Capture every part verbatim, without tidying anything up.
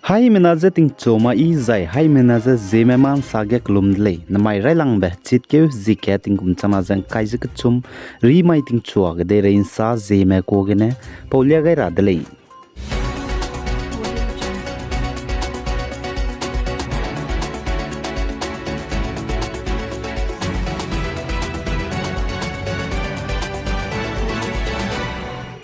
Haimena je tingchu ma i zai, haimena je Zeme ma nsa ge kelum de lei. Namai railangbe chitkeu zike tingkum changna ze ngkai ze kechum, rimai tingchua kedeirei nsa Zeme kuâ gene paulia gai ra de lei.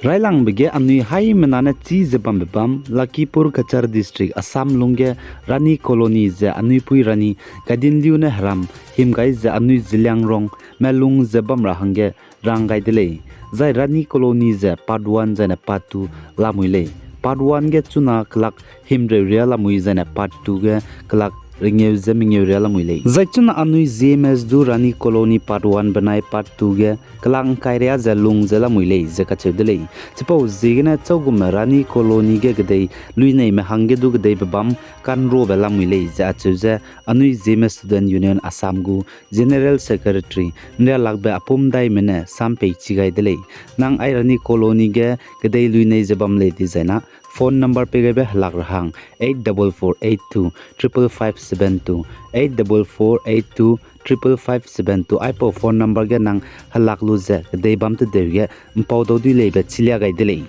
Railangbe ge anui haimena ne chî ze bambe bam, Lakhipur Cachar District, Assam lungge Rani Colony ze anui pui Rani Gaidinliu ne heram him gai ze anui Zeliangrong melung ze bam ra hangge rang gai de lei. Zai Rani Colony ze part one zaine part two lamui lei. Part one ge chuna kelak himreu riâ lamui zaine part two ge kelak rengeu ze mengeu riâ lamui lei. Zai chuna anui Zeme du Rani Colony part one benai part two ge kelak ngkai riâ ze lung ze lamui lei ze kacheu de lei. Chipau ziegene châugumme Rani Colony ge kedei luineime hangge du kedeibe bam kanrobe lamui lei ze acheu ze anui Zeme Student Union Assam gu General Secretary Nrialakbe Apumdaime ne sam pei chi gai de lei. Nang ai Rani Colony ge kedei luinei ze bam lei dizai na phone number pei gaibe helak ra hang eight double four eight two triple five seven two, eight double four eight two triple five seven two. Aipau phone number ge nang helak lu ze kedei bam tedeu ge mpau dau dui leibe chilia gai de lei.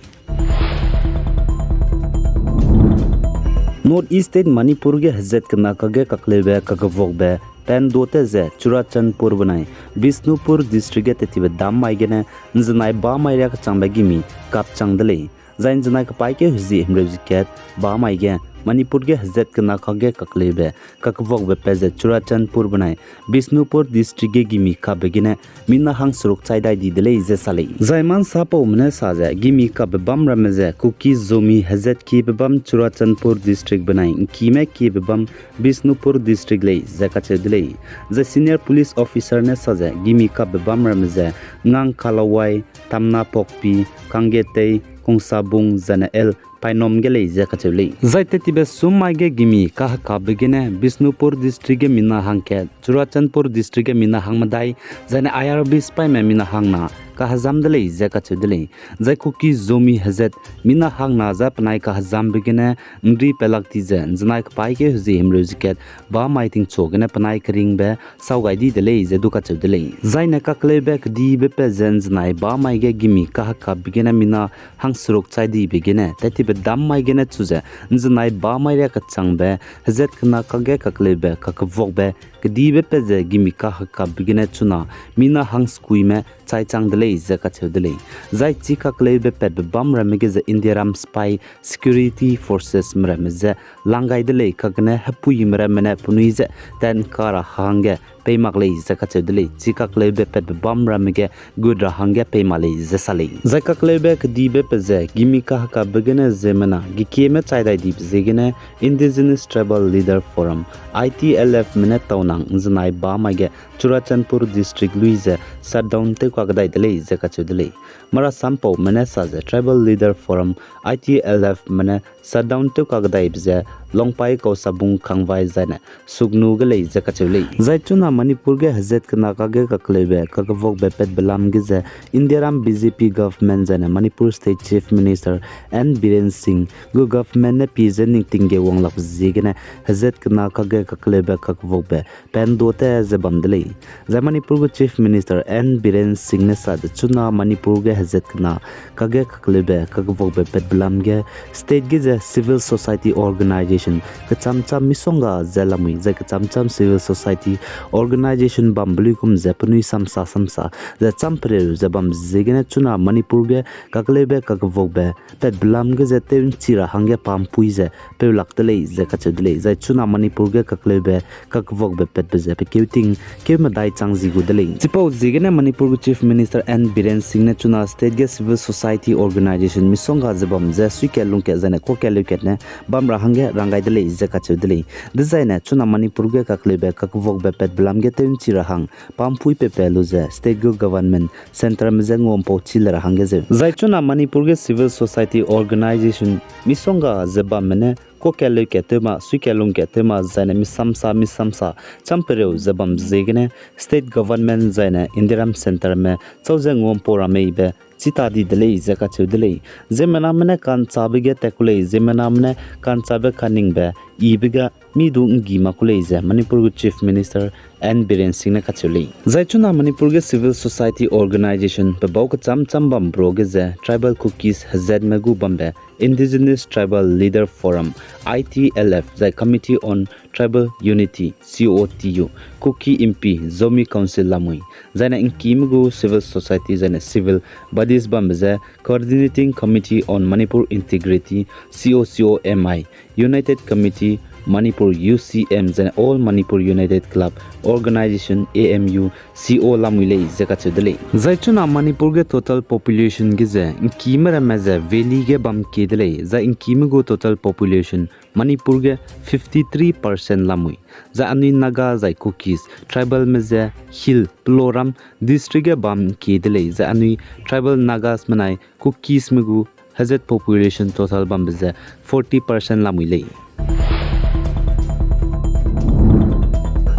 North East State Manipur ge hezat kena kage kakleube kakevuakbe pendote ze Churachandpur benai Bishnupur District ge tetibe dam mai gene nzenai bamai riâ kechangbe gimi kapchang de lei. Zai nzenai kepaî keu hezi himreu ze kat bamai ge Manipur ge hezat kena kage kakleube kakevuakbe pat ze Churachandpur benai Bishnupur District ge gimi kapbe gene mina hangseruk chai dai di de lei ze sa lei. Zai mansapaume ne sa ze gimi kapbe bam ramme ze Kuki-Zomi hezat kiebe bam Churachandpur District benai ngkime kiebe bam Bishnupur District lei ze kacheu de lei. Zai senior police officer ne sa ze gimi kapbe bam ramme ze Ngangkalawai, Tamnapokpi, Kangetei, Kongsabung zaine L Painom ge lei ze kacheu lei. Zai tetibe sum mai ge gimi kahekapbe gene Bishnupur District ge mina hangkat, Churachandpur District ge mina hangmedai, zaine I R B sipaîme mina hangna kahezam de lei ze kacheu de lei. Zai Kuki-Zomi hezat mina hangna ze penai kahezambe gene ngri pelak ti ze nzenai kepaî keu hezi himreu ze kat bamai tingchu gene penai keringbe sau gai di de lei ze du kacheu de lei. Zaine kakleube kedibe pat ze nzenai bamai ge gimi kahekapbe gene mina hangseruk chai dibe gene tetibe dam mai gene chu ze nzenai bamai riâ kechangbe hezat kena kage kakleube kakevuakbe kedibe pat ze gimi kahekapbe gene chuna mina hangsekuime chai chang de lei ze kacheu de lei. Zai chi kakleube patbe bam ramme ge ze Indiaram sipaî security forcesme ramme ze lang gai de lei, kagene hepuime ramme ne penui ze tat ngka ra hangge pei mak lei ze kacheu de lei. Chi kakleube patbe bam ramme ge gut ra hangge pei mak lei ze sa lei. Zai kakleube kedibe pat ze gimi kahekapbe gene ziemmena gekieme chai dai dibe ziegene Indigenous Tribal Leader Forum, I T L Fme ne taunang nzenai bamai ge Churachandpur District lui ze shutdown tew kakdai de lei ze kacheu de lei. Marasampaume ne sa ze Tribal Leader Forum, I T L Fme ne shutdown tew kakdaibe ze Longpai, Kongsabung, Khangvai zaine Sugnu ge lei ze kacheu lei. Zai chuna Manipur ge hezat kena kage kakleube kakevuakbe patbe lam ge ze Indiaram B J P government zaine Manipur State Chief Minister N Biren Singh gu government ne pie ze ningting ge wang lakbe ziegene hezat kena kage kakleube kakevuakbe pendote ze bam de lei. Zai Manipur gu Chief Minister N Biren Singh ne sa ze chuna Manipur ge hezat kena kage kakleube kakevuakbe patbe lam ge state ge ze civil society organization kechamcham misongga ze lamui zai kechamcham civil society organization bambe luigum ze penui samsa samsa ze champereu ze bam ziegene chuna Manipur ge kakleube kakevuakbe patbe lam ge ze tew nchi ra hangge pampui ze peu lak de lei ze kacheu de lei. Zai chuna Manipur ge kakleube kakevuakbe patbe ze pe keu ting keu medai chang zi gu de lei. Chipau ziegene Manipur gu Chief Minister N Biren Singh ne chuna state ge civil society organization misongga ze bam ze suikat lungkat zaine kuakat leukat ne bam ra hangge rang gai de lei ze kacheu de lei. Dezaine chuna Manipur ge kakleube kakevuakbe patbe lam ge tew nchi ra hang pampui pepe lu ze state gu government centreme je nguampau chi le ra hangge zeu. Zai chuna Manipur ge civil society organization misongga ze bamme ne kuakat leukat tew ma, suikat lungkat tew ma, zaine misamsa misamsa champereu ze bam ziegene state government zaine Indiaram centreme chau ze nguampau ra meibe chita di de lei ze kacheu de lei. Ziemmename ne ka'nchâbe ge tat ku lei, ziemmename ne ka'nchâbe kaningbe yibe ge mi du nggi mak ku lei ze Manipur gu Chief Minister N Biren Singh ne kacheu lei. Zai chuna Manipur ge civil society organisation pe bau kecham cham bam bro ge ze tribal Kukis hezatme gu bambe Indigenous Tribal Leader Forum, I T L F, zai Committee on Tribal Unity, C O T U, Kuki Inpi, Zomi Council lamui, zaine ngkime gu civil society zaine civil bodies bambe ze Coordinating Committee on Manipur Integrity, C O C O M I, United Committee Manipur, U C M, zaine All Manipur United Club Organisation, A M U, C O lamui lei ze kacheu de lei. Zai chuna Manipur ge total population ge ze ngkime ramme ze valley ge bam kie de lei, zai ngkime gu total population Manipur ge fifty three percent lamui. Zai anui Naga zai Kukis tribalme ze hill, peloram district ge bam kie de lei, zai anui tribal Nagasme nai Kukisme gu hezat population total bambe ze forty percent lamui lei.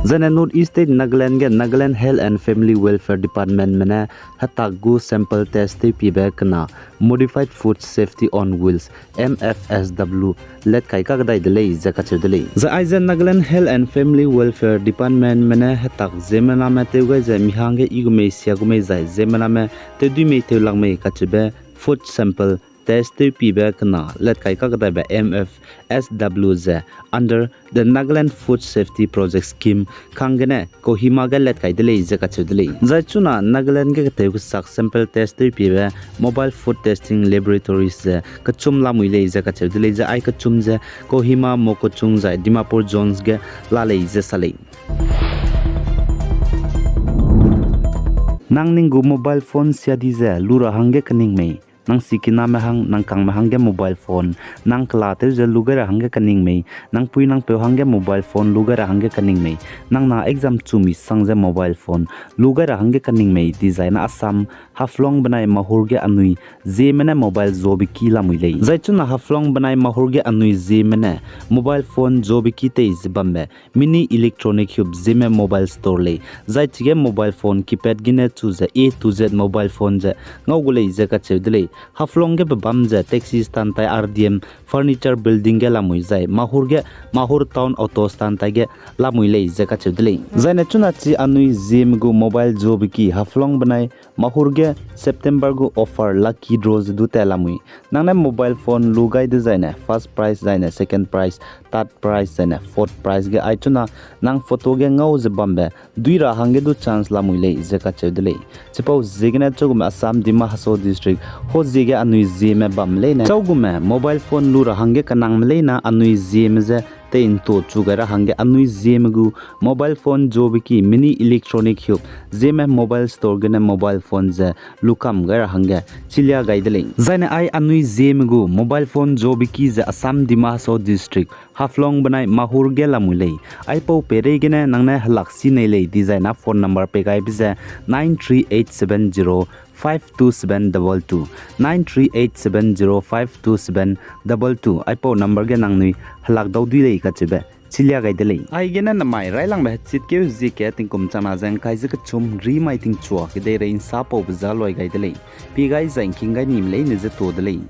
Zaine North East State Nagaland ge Nagaland Health and Family Welfare Departmentme ne hetak gu sample test tewpiebe kena Modified Food Safety on Wheels, M F S W, let kai kakdai de lei ze kacheu de lei. Zai aize Nagaland Health and Family Welfare Departmentme ne hetak ziemmename tew gai ze mi hangge i gu mei sia gu mei zai ziemmename tewdui mei tewlak mei kacheube food sample test tewpiebe kena let kai kakdaibe M F S W ze under the Nagaland Food Safety Project Scheme kanggene Kohima ge let kai de lei ze kacheu de lei. Zai chuna Nagaland ge ketew kesak sample test tewpiebe mobile food testing laboratories ze kechum lamui lei ze kacheu de lei, zai ai kechum ze Kohima, Mokokchung zai Dimapur zones ge la lei ze sa lei. Nang ning gu mobile phone sia di ze lu ra hangge kening mei? Nang sikiname hang, nang kangme hangge mobile phone, nang kela tew ze lu gai ra hangge kening mei? Nang pui nang peu hangge mobile phone lu gai ra hangge kening mei? Nang na exam chu mi sang ze mobile phone lu gai ra hangge kening mei? Dizai na Assam, Haflong benai Mahur ge anui Zeme ne mobile zobe ki lamui lei. Zai chuna Haflong benai Mahur ge anui Zeme ne mobile phone zobe ki tei ze bambe Mini Electronic Hub Zeme Mobile Store lei. Zai chige mobile phone keypad gene chu ze A to Z mobile phone ze ngau gu lei ze kacheu de lei. Haflong ge pe bam ze taxi stand tai R D M Furniture Building ge lamui zai Mahur ge Mahur Town Auto Stand tai ge lamui lei ze kacheu de lei. Zaine chuna chi anui Zeme gu mobile zobe ki Haflong benai Mahur ge September gu offer lucky draw ze du tat lamui. Nang ne mobile phone lu gai dezaine first prize zaine second prize, third prize zaine fourth prize ge ai chuna nang photo ge ngau ze bambe dui ra hangge du chance lamui lei ze kacheu de lei. Chipau ziegene chugume Assam Dima Hasao District ho ziege anui Zeme bam leine chaugume mobile phone lu ra hangge kenangme leina anui Zeme ze tei nto chu gai ra hangge anui Zeme gu mobile phone zobe ki Mini Electronic Hub Zeme Mobile Store gene mobile phone ze lukam gai ra hangge chilia gai de lei. Zaine ai anui Zeme gu mobile phone zobe ki ze Assam Dima Hasao District Haflong benai Mahur ge lamui lei. Aipau peirei gene nang ne helak si nei lei dizai na phone number pei gaibe ze nine three eight seven zero five two seven double two, nine three eight seven zero five two seven double two. Aipau number ge nangnui helak dau dui lei kacheube chilia gai de lei. Aigene namai railangbe hechitkeu hezie ke tingkum changna ze ngkai ze kechum rimai tingchua kedeirei nsa paube za loi gai de lei. Pi gai zai ngking gai nime leine ze to de lei.